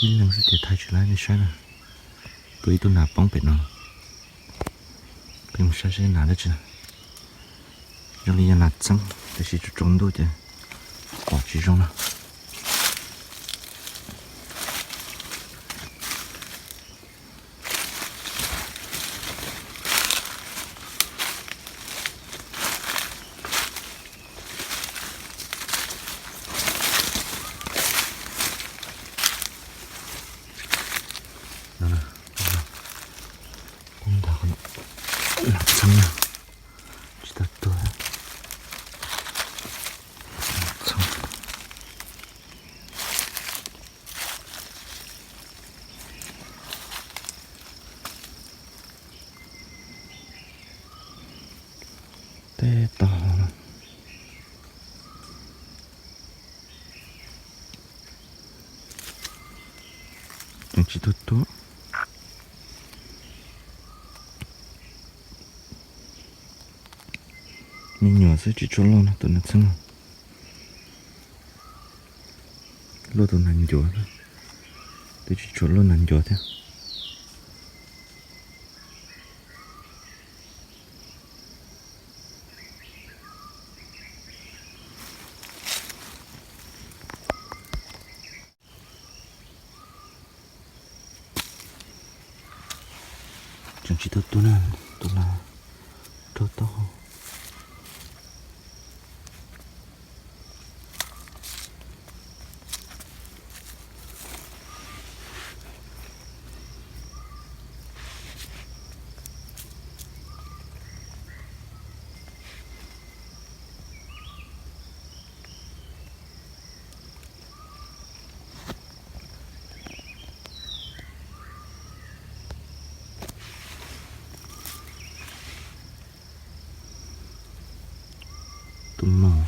Ib leeg xwb ces thaij tsis laib nej saib na. Tua ib tug nas poob pem no. Peb mus saib seb nas dab tsi. Zoo li yog nas txheeb tiam sis tsaus ntuj ces pom tsis zoo na. Poob ntag, nas txheeb na, tsis tau tuag. Txheeb. Teb tog. Tseem tsis tuag tuag. Me nyuam xwb tsis tshua loj no, tus nas txheeb. Luaj tus nas ncuav, twb tsis tshua luaj nas ncuav thiab. Tseem tsis tau tuag na, tus nas raug taub hau. Tus maum.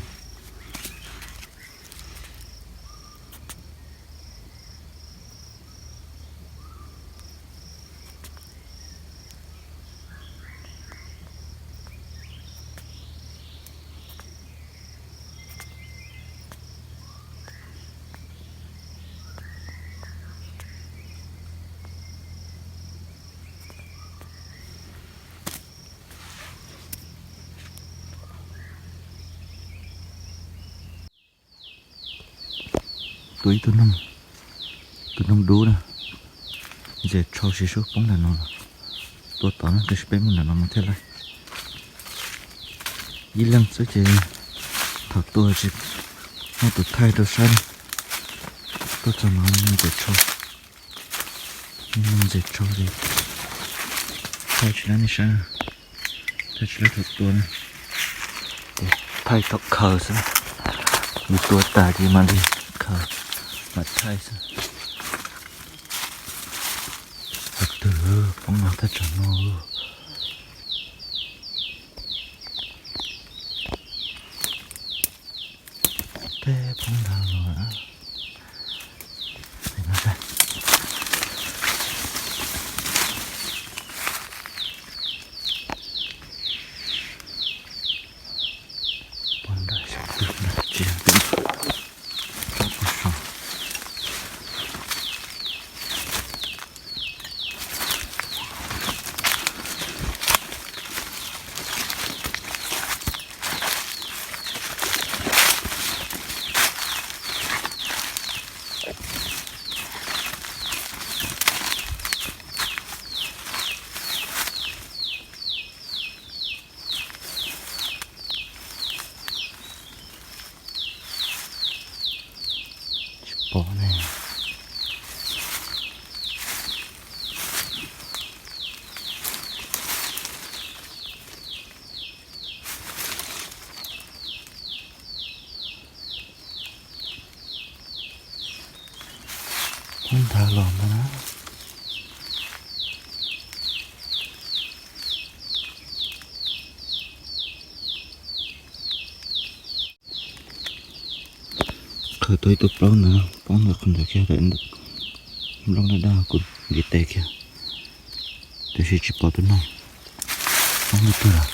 Tua ib tug noog, tus noog dub na, ntses tshau siv sub poob nram no los. Tua tod na, tab sis peb mus nram no mus thiaj laib. Ib leeg xwb ces thaum tua tsis muaj tus thaij rau saib na. Tuaj txog no ntses tshau, ntses tshau ces thaij tsis laib nej saib na. Thaij tsis laib thaum tua na, ces thaij thaum khaws xwb. Yus tua tas ces mam li khaws, mam thaij xwb. Hais twg poob no thaj tsam no. Teb poob ntag los. Poob ntag, xyov twg ntag, tsis yog twg. Poob pug so. Tsis pom ne. Poob ntag los ntag na. Khaws tau ib tug plaub ntawd, poob ntawm qhov ntawd kiag, nplooj daj daj kuv ntiv tes kiag, tiam sis tsis pom tus noog. Poob ntawm twg lawm?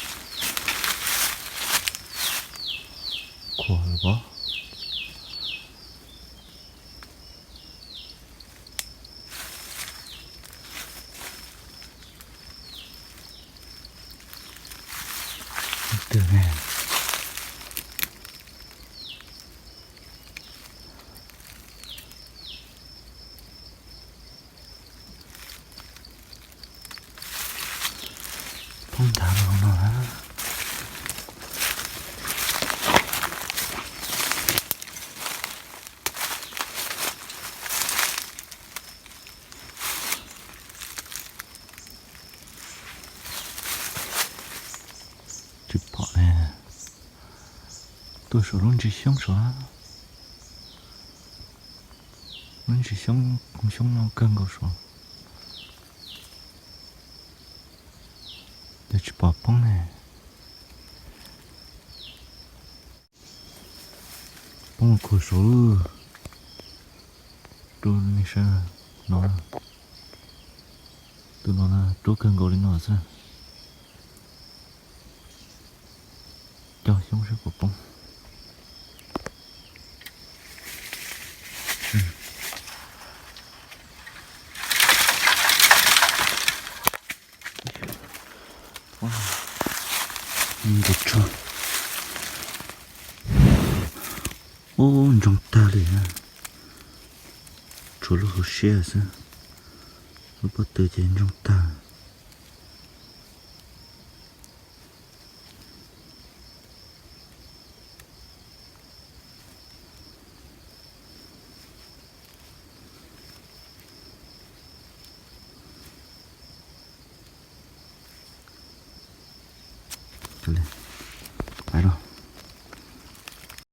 Khuam lawm pob. Poob nthav los no na. Tsis pom ne. Tuaj saum lub ntsis xyoob saud. Lub ntsis xyoob, xyoob no kawg nkaus saud. Ces tsis pom poob ne. Poob khuam saud. Rub nej saib no. Tus no na, rub kawg nkaus li no xwb. Cog xyoob saib puas poob. Ub, ntsoog tag li na. Tshuav lub hauv siab xwb, lub pob tw ces ntsoog tag.